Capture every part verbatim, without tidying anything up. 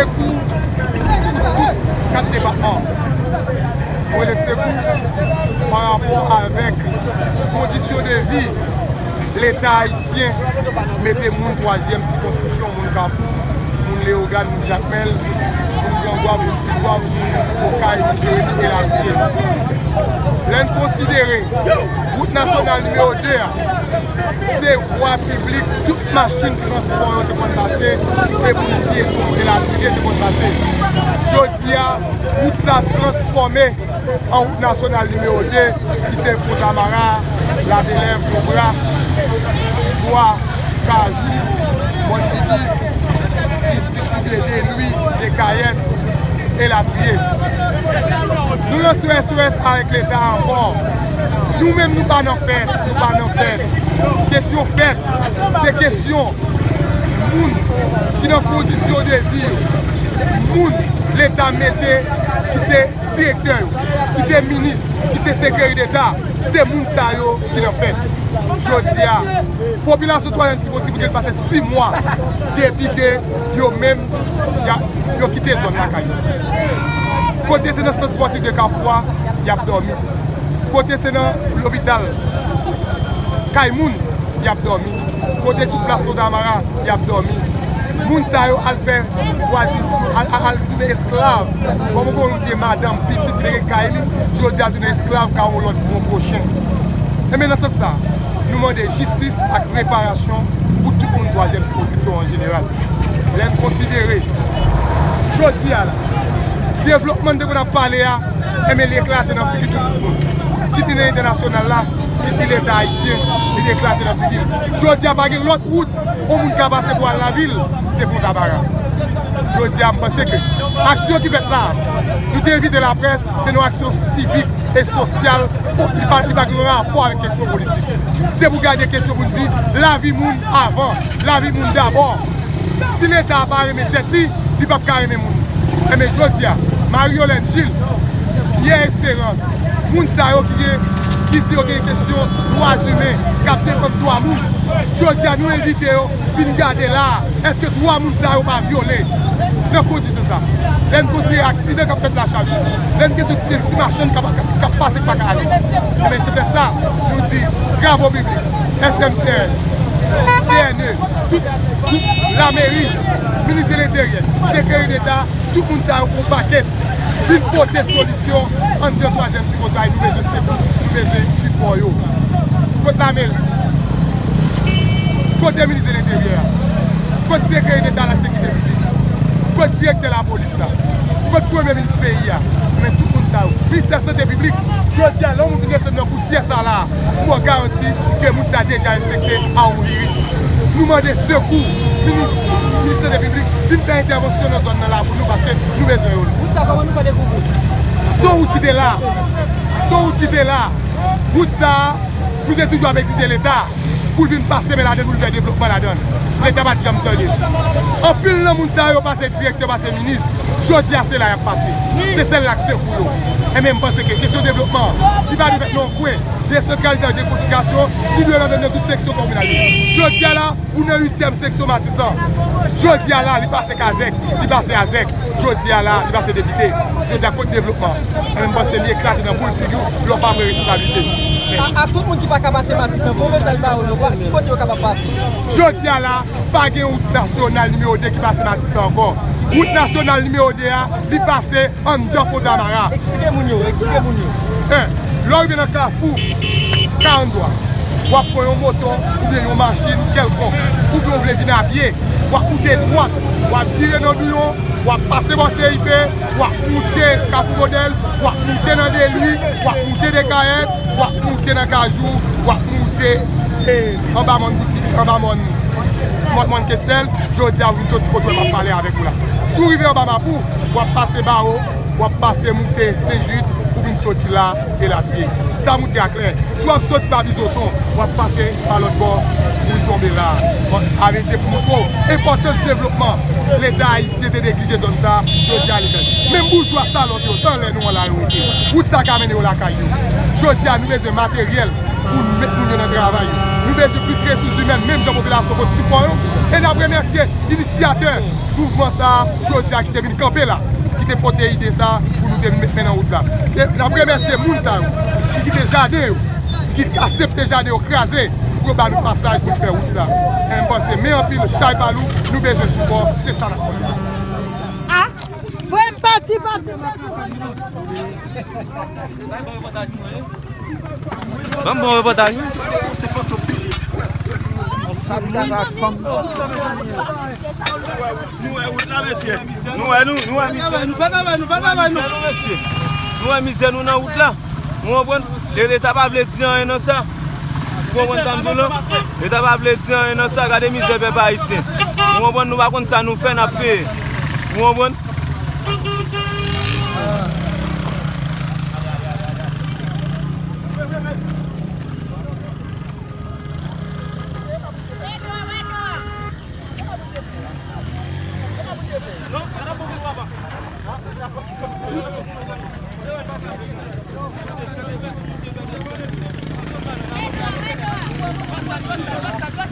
Sekou pou tout kat depatman. Mwen rele sekou pa rapò avèk kondisyon de vi Leta ayisyen mete moun twazyèm sikonskripsyon, moun Kafou, moun Leyogàn, moun Jakmèl, moun Grangwav, moun Tigwav, moun Okay, moun Jeremi, elatriye. Lè n konsidere wout nasyonal nimewo de a, se vwa piblik tout machin transpò yo te konn pase, e moun pyeton, elatriye te konn pase. Jodi a, wout sa transfòme an wout nasyonal nimewo de, ki se Fontamara, Ladelèv, Kobra, Tibwa, Kajou, Mòn Bigi, ki distribye de Lwi, de Kayèt, elatriye. Nou lanse yon S O S avèk Leta ankò. Nou menm, nou pa nan fèt, nou pa nan fèt. Kesyon fèt, se kesyon moun ki nan kondisyon de vi yo. Moun Leta mete ki se direktè yo, ki se minis, ki se sekretè deta, se moun sa yo ki nan fèt. Jodi a, popilasyon twazyèm sikonskripsyon gen pase sis mwa depi ke yo menm, y a, yo kite zòn lakay yo. Kote se nan sant espòtif de Kafou a, y ap dòmi. Kote se nan lopital, kay moun, y ap dòmi. Kote sou plas Fontamara, y ap dòmi. Moun sa yo al fè vwazin, al, al, al tounen esklav. Kòm ou konn gen madanm, pitit ki te gen kay li, jodi a tounen esklav kay yon lòt bon pwochen. Enben, nan sans sa, nou mande jistis ak reparasyon pou tout moun twazyèm sikonskripsyon an jeneral. Lè n konsidere, jodi a la, devlopman n te konn ap pale a, enben, li eklate nan figi tout moun. Kit li nan entènasyonal la, kit li Leta ayisyen, li eklate nan figi l. Jodi a, pa gen lòt wout yon moun ka pase pou al lavil, se Fontamara. Jodi a, m panse ke aksyon ki fèt la, nou te envite laprès, se yon aksyon sivik e sosyal, li pa, li pa gen rapò avèk kesyon politik. Se pou gade kesyon pou n di lavi moun avan, lavi moun dabò. Si Leta a pa renmen tèt li, li p ap ka renmen moun. Enben, jodi a, Marie Yolène Gilles, Pierre Espérance, moun sa yo ki gen, ki di yo gen kesyon dwa imen, k ap defann dwa moun, jodi a, nou envite yo vin gade la a, èske dwa moun sa yo pa vyole nan kondisyon sa? Lè n konsidere aksidan k ap fèt la chak jou, lè n gen sou ti machann k ap, k ap pase k pa ka ale. Men se petèt sa, nou di, travo piblik, S M C S, C N E, tout gwoup, lameri, minis de lenteryè, sekretè deta, tout moun sa yo pou pakèt vin pote solisyon anndan twazyèm sikonskripsyon, nou bezwen sekou, nou bezwen sipò yo. Kot lameri? Kote minis de lenteryè a? Kot sekretè deta la sekirite piblik? Kot direktè lapolis la? Kot premye minis peyi a? Men tout moun sa yo. Ministè sante piblik, jodi a, lè yon moun vin desann nan pousyè sa la, m ba w garanti ke moun sa deja enfekte a yon viris. Nou mande sekou, minis, minis sante piblik, vin fè entèvansyon nan zòn nan la pou nou, paske nou bezwen yo. Wout sa, kòman nou fè dekouvri? Se yon wout ki te la. Se yon wout ki te la. Wout sa, nou te toujou ap egzije Leta pou l vin pase men ladan l, pou l fè devlopman ladan l. Leta pa t janm tande. Anpil nan moun sa yo pase dirèk te pase minis, jodi a se la y ap pase. Se sèl la k sekou yo. Enben, m panse ke kesyon devlopman an, li pa dwe fèt nan yon kwen. Desantralizasyon, dekonsantrasyon, li dwe nan, nan tout seksyon kominal yo. Jodi a la, ou nan uityèm seksyon Matisan. Jodi a la, li pase Kazèk, li pase Azèk. Jodi a la, li pase depite. Jodi a, kot devlopman? Enben, m panse li eklate nan boul figi w, lè w pa pran responsablite. Mèsi. A, a tout moun ki pa ka pase Matisan, bon mesaj ba yo, yo pa, ki kote yo kapab pase? Jodi a la, pa gen wout nasyonal nimewo de ki pase Matisan ankò. Wout nasyonal nimewo de a, li pase anndan Fontamara. Eksplike moun yo, eksplike moun yo. En, lè w rive nan kafou karannntwa, w ap pran yon moto oubyen yon machin kèlkonk, oubyen w vle vin a pye, w ap moute dwat, w ap vire nan Douyon, w ap pase bò C I P, w ap moute Kafou Modèl, w ap moute nan Delwi, w ap moute Dekayèt, w ap moute nan Kajou, w ap moute, eh, anba mòn Bouti, anba mòn, mòn, mòn Kestèl. Jodi a, w vin soti kote w ap pale avèk ou la. Si w rive anba Mapou, w ap pase Bawo, w ap pase moute Sen Jid, ou vin soti la, elatriye. Sa moutre a klè. Si w ap soti pa Bizoton, w ap pase pa lòt bò, pou n tonbe la. Bon, sa vle di pou moutre w enpòtans devlopman. Leta ayisyen te neglije zòn sa, jodi a li fèt. Menm boujwa Salòt yo, se anlè nou an la yo rete. Wout sa ka mennen yo lakay yo. Jodi a, nou bezwen materyèl pou n met moun yo nan travay yo. Nou Bezwen plis resous imèn, menm jan popilasyon pot sipò yo. E n ap remèsye inisyatè mouvman sa a, jodi a, ki te vin kanpe la, ki te pote ide sa a pou nou te vin met men nan wout la. Se, n ap remèsye moun sa yo, ki kite jaden yo, ki aksepte jaden yo kraze, pou yo ba nou pasaj pou n fè wout sa. E m panse, men anpil, chay pa lou, nou bezwen sipò, se sa n ap mande. Ah, vre m pati, pati, pati, pati. Ban m bon repòtaj, wi. Nou wè wout la, mesye. Nou wè nou, nou wè mizè nou. Nou pa travay, nou pa travay, nou. Nou wè mizè nou nan wout la. Ou konprann? E Leta pa vle di anyen nan sa. Ou konprann sa m di w lan? Leta pa vle di anyen nan sa. Gade mizè pèp ayisyen. Ou konprann? Nou pa konn sa nou fè, n ap peye. Ou konprann?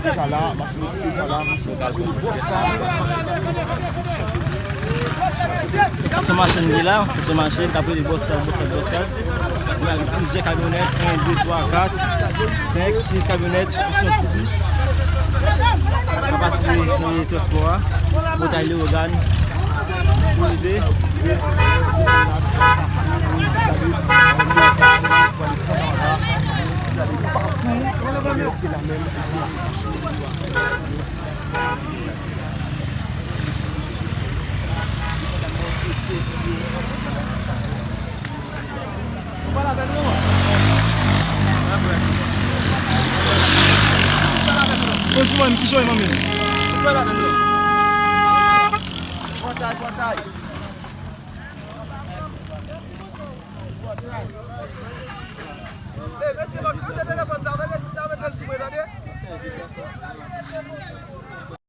Deja la, machin deja la. Estasyon machin li la, estasyon machin, k ap rele Bòstad, Bòstad, Bòstad. Gen plizyè kamyonèt, yon, de, twa, kat, senk, sis kamyonèt, yon ti bis. K ap asire nan transpò a, pòtay Leyogàn, pou rive. Bonjou, manmi. Kijan w ye, manmi?